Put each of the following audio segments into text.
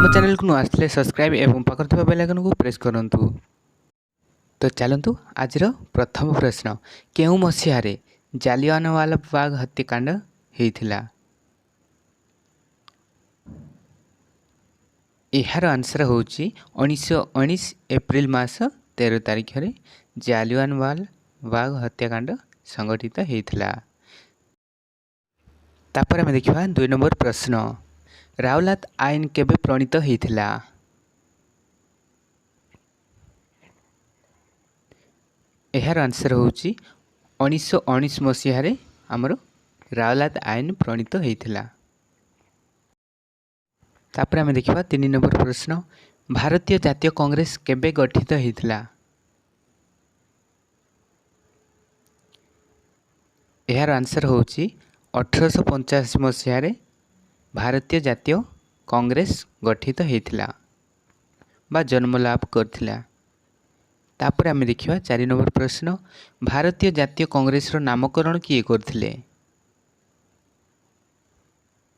ଆମ ଚ୍ୟାନେଲକୁ ନୂଆ ଆସିଲେ ସବସ୍କ୍ରାଇବ୍ ଏବଂ ପାଖରେ ଥିବା ବେଲ୍ ଆଇକନ୍କୁ ପ୍ରେସ୍ କରନ୍ତୁ। ତ ଚାଲନ୍ତୁ, ଆଜିର ପ୍ରଥମ ପ୍ରଶ୍ନ, କେଉଁ ମସିହାରେ ଜାଲିଆନୱାଲାବାଗ ହତ୍ୟାକାଣ୍ଡ ହେଇଥିଲା? ଏହାର ଆନ୍ସର୍ ହେଉଛି 1919 ଏପ୍ରିଲ ମାସ 13 ତାରିଖରେ ଜାଲିଆନୱାଲାବାଗ ହତ୍ୟାକାଣ୍ଡ ସଂଗଠିତ ହେଇଥିଲା। ତାପରେ ଆମେ ଦେଖିବା 2 ନମ୍ବର ପ୍ରଶ୍ନ, ରାଉଲାତ ଆଇନ କେବେ ପ୍ରଣୀତ ହେଇଥିଲା? ଏହାର ଆନ୍ସର୍ ହେଉଛି 1919 ମସିହାରେ ଆମର ରାଉଲାତ ଆଇନ ପ୍ରଣୀତ ହେଇଥିଲା। ତାପରେ ଆମେ ଦେଖିବା 3 ନମ୍ବର ପ୍ରଶ୍ନ, ଭାରତୀୟ ଜାତୀୟ କଂଗ୍ରେସ କେବେ ଗଠିତ ହେଇଥିଲା? ଏହାର ଆନ୍ସର୍ ହେଉଛି 1885 ମସିହାରେ ଭାରତୀୟ ଜାତୀୟ କଂଗ୍ରେସ ଗଠିତ ହେଇଥିଲା ବା ଜନ୍ମଲାଭ କରିଥିଲା। ତାପରେ ଆମେ ଦେଖିବା 4 ନମ୍ବର ପ୍ରଶ୍ନ, ଭାରତୀୟ ଜାତୀୟ କଂଗ୍ରେସର ନାମକରଣ କିଏ କରିଥିଲେ?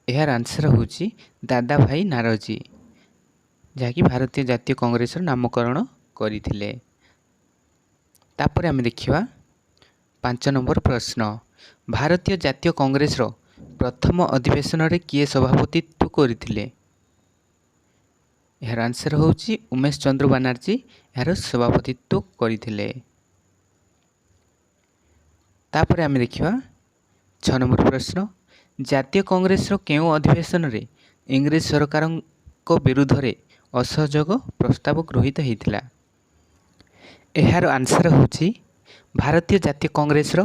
ଏହାର ଆନ୍ସର୍ ହେଉଛି ଦାଦା ଭାଇ ନାରୋଜୀ, ଯାହାକି ଭାରତୀୟ ଜାତୀୟ କଂଗ୍ରେସର ନାମକରଣ କରିଥିଲେ। ତାପରେ ଆମେ ଦେଖିବା 5 ନମ୍ବର ପ୍ରଶ୍ନ, ଭାରତୀୟ ଜାତୀୟ କଂଗ୍ରେସର ପ୍ରଥମ ଅଧିବେଶନରେ କିଏ ସଭାପତିତ୍ୱ କରିଥିଲେ? ଏହାର ଆନ୍ସର୍ ହେଉଛି ଉମେଶ ଚନ୍ଦ୍ର ବାନାର୍ଜୀ ଏହାର ସଭାପତିତ୍ୱ କରିଥିଲେ। ତାପରେ ଆମେ ଦେଖିବା 6 ନମ୍ବର ପ୍ରଶ୍ନ, ଜାତୀୟ କଂଗ୍ରେସର କେଉଁ ଅଧିବେଶନରେ ଇଂରେଜ ସରକାରଙ୍କ ବିରୁଦ୍ଧରେ ଅସହଯୋଗ ପ୍ରସ୍ତାବ ଗୃହୀତ ହୋଇଥିଲା? ଏହାର ଆନ୍ସର୍ ହେଉଛି ଭାରତୀୟ ଜାତୀୟ କଂଗ୍ରେସର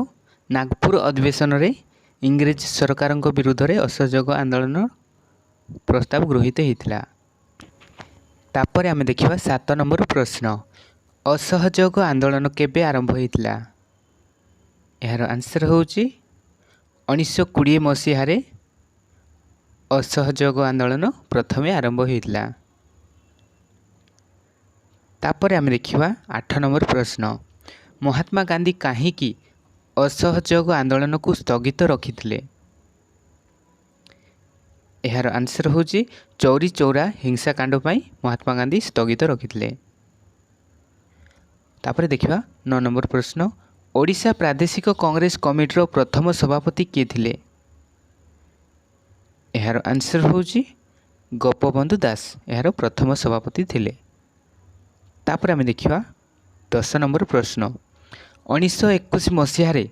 ନାଗପୁର ଅଧିବେଶନରେ ଇଂରେଜ ସରକାରଙ୍କ ବିରୁଦ୍ଧରେ ଅସହଯୋଗ ଆନ୍ଦୋଳନ ପ୍ରସ୍ତାବ ଗୃହୀତ ହୋଇଥିଲା। ତାପରେ ଆମେ ଦେଖିବା 7 ନମ୍ବର ପ୍ରଶ୍ନ, ଅସହଯୋଗ ଆନ୍ଦୋଳନ କେବେ ଆରମ୍ଭ ହୋଇଥିଲା? ଏହାର ଆନ୍ସର୍ ହେଉଛି 1920 ମସିହାରେ ଅସହଯୋଗ ଆନ୍ଦୋଳନ ପ୍ରଥମେ ଆରମ୍ଭ ହୋଇଥିଲା। ତାପରେ ଆମେ ଦେଖିବା 8 ନମ୍ବର ପ୍ରଶ୍ନ, ମହାତ୍ମା ଗାନ୍ଧୀ କାହିଁକି ଅସହଯୋଗ ଆନ୍ଦୋଳନକୁ ସ୍ଥଗିତ ରଖିଥିଲେ? ଏହାର ଆନ୍ସର୍ ହେଉଛି ଚୌରି ଚୌରା ହିଂସାକାଣ୍ଡ ପାଇଁ ମହାତ୍ମା ଗାନ୍ଧୀ ସ୍ଥଗିତ ରଖିଥିଲେ। ତାପରେ ଦେଖିବା 9 ନମ୍ବର ପ୍ରଶ୍ନ, ଓଡ଼ିଶା ପ୍ରାଦେଶିକ କଂଗ୍ରେସ କମିଟିର ପ୍ରଥମ ସଭାପତି କିଏ ଥିଲେ? ଏହାର ଆନ୍ସର୍ ହେଉଛି ଗୋପବନ୍ଧୁ ଦାସ ଏହାର ପ୍ରଥମ ସଭାପତି ଥିଲେ। ତାପରେ ଆମେ ଦେଖିବା 10 ନମ୍ବର ପ୍ରଶ୍ନ, 1921 ମସିହାରେ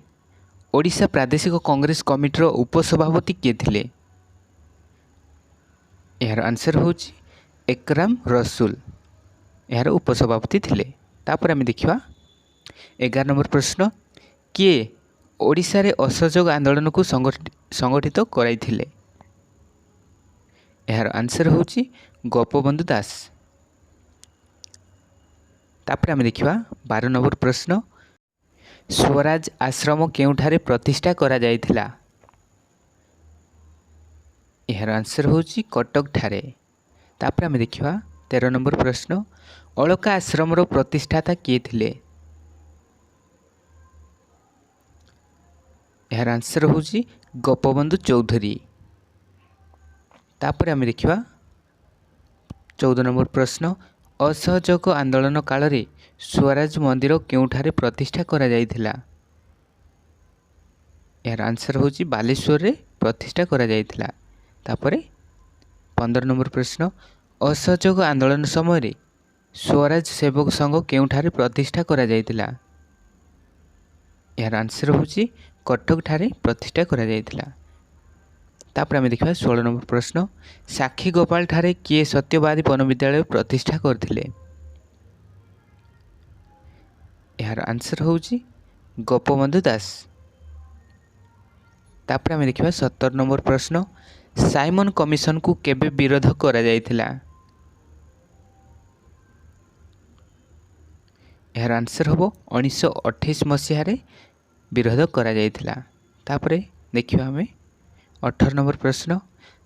ଓଡ଼ିଶା ପ୍ରାଦେଶିକ କଂଗ୍ରେସ କମିଟିର ଉପସଭାପତି କିଏ ଥିଲେ? ଏହାର ଆନ୍ସର୍ ହେଉଛି ଏକରାମ ରସୁଲ ଏହାର ଉପସଭାପତି ଥିଲେ। ତାପରେ ଆମେ ଦେଖିବା 11 ନମ୍ବର ପ୍ରଶ୍ନ, କିଏ ଓଡ଼ିଶାରେ ଅସହଯୋଗ ଆନ୍ଦୋଳନକୁ ସଂଗଠିତ କରାଇଥିଲେ? ଏହାର ଆନ୍ସର୍ ହେଉଛି ଗୋପବନ୍ଧୁ ଦାସ। ତାପରେ ଆମେ ଦେଖିବା 12 ନମ୍ବର ପ୍ରଶ୍ନ, ସ୍ୱରାଜ ଆଶ୍ରମ କେଉଁଠାରେ ପ୍ରତିଷ୍ଠା କରାଯାଇଥିଲା? ଏହାର ଆନ୍ସର୍ ହେଉଛି କଟକଠାରେ। ତାପରେ ଆମେ ଦେଖିବା 13 ନମ୍ବର ପ୍ରଶ୍ନ, ଅଳକା ଆଶ୍ରମର ପ୍ରତିଷ୍ଠାତା କିଏ ଥିଲେ? ଏହାର ଆନ୍ସର୍ ହେଉଛି ଗୋପବନ୍ଧୁ ଚୌଧୁରୀ। ତାପରେ ଆମେ ଦେଖିବା 14 ନମ୍ବର ପ୍ରଶ୍ନ, ଅସହଯୋଗ ଆନ୍ଦୋଳନ କାଳରେ ସ୍ୱରାଜ ମନ୍ଦିର କେଉଁଠାରେ ପ୍ରତିଷ୍ଠା କରାଯାଇଥିଲା? ଏହାର ଆନ୍ସର୍ ହେଉଛି ବାଲେଶ୍ୱରରେ ପ୍ରତିଷ୍ଠା କରାଯାଇଥିଲା। ତାପରେ 15 ନମ୍ବର ପ୍ରଶ୍ନ, ଅସହଯୋଗ ଆନ୍ଦୋଳନ ସମୟରେ ସ୍ୱରାଜ ସେବକ ସଂଘ କେଉଁଠାରେ ପ୍ରତିଷ୍ଠା କରାଯାଇଥିଲା? ଏହାର ଆନ୍ସର୍ ହେଉଛି କଟକଠାରେ ପ୍ରତିଷ୍ଠା କରାଯାଇଥିଲା। ତାପରେ ଆମେ ଦେଖିବା 16 ନମ୍ବର ପ୍ରଶ୍ନ, ସାକ୍ଷୀ ଗୋପାଳଠାରେ କିଏ ସତ୍ୟବାଦୀ ବନବିଦ୍ୟାଳୟ ପ୍ରତିଷ୍ଠା କରିଥିଲେ? ଏହାର ଆନ୍ସର୍ ହେଉଛି ଗୋପବନ୍ଧୁ ଦାସ। ତାପରେ ଆମେ ଦେଖିବା 17 ନମ୍ବର ପ୍ରଶ୍ନ, ସାଇମନ୍ କମିଶନକୁ କେବେ ବିରୋଧ କରାଯାଇଥିଲା? ଏହାର ଆନ୍ସର୍ ହେବ 1928 ମସିହାରେ ବିରୋଧ କରାଯାଇଥିଲା। ତାପରେ ଦେଖିବା ଆମେ 18 ନମ୍ବର ପ୍ରଶ୍ନ,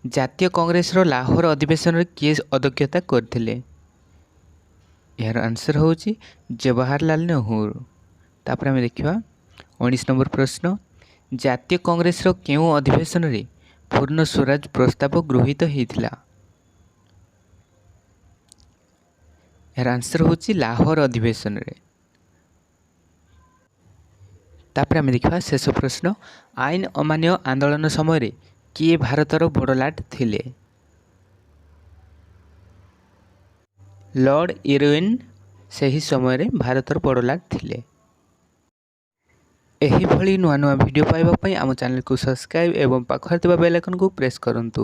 ଜାତୀୟ କଂଗ୍ରେସର ଲାହୋର ଅଧିବେଶନରେ କିଏ ଅଧ୍ୟକ୍ଷତା କରିଥିଲେ? ଏହାର ଆନ୍ସର୍ ହେଉଛି ଜବାହରଲାଲ ନେହେରୁ। ତାପରେ ଆମେ ଦେଖିବା 19 ନମ୍ବର ପ୍ରଶ୍ନ, ଜାତୀୟ କଂଗ୍ରେସର କେଉଁ ଅଧିବେଶନରେ ପୂର୍ଣ୍ଣ ସ୍ୱରାଜ ପ୍ରସ୍ତାବ ଗୃହୀତ ହୋଇଥିଲା? ଏହାର ଆନ୍ସର୍ ହେଉଛି ଲାହୋର ଅଧିବେଶନରେ। ତାପରେ ଆମେ ଦେଖିବା ଶେଷ ପ୍ରଶ୍ନ, ଆଇନ ଅମାନ୍ୟ ଆନ୍ଦୋଳନ ସମୟରେ କିଏ ଭାରତର ବଡ଼ଲାଟ ଥିଲେ? ଲର୍ଡ଼ ଇରୱିନ୍ ସେହି ସମୟରେ ଭାରତର ବଡ଼ଲାଟ ଥିଲେ। ଏହିଭଳି ନୂଆ ନୂଆ ଭିଡ଼ିଓ ପାଇବା ପାଇଁ ଆମ ଚ୍ୟାନେଲକୁ ସବସ୍କ୍ରାଇବ୍ ଏବଂ ପାଖରେ ଥିବା ବେଲ୍ ଆଇକନ୍କୁ ପ୍ରେସ୍ କରନ୍ତୁ।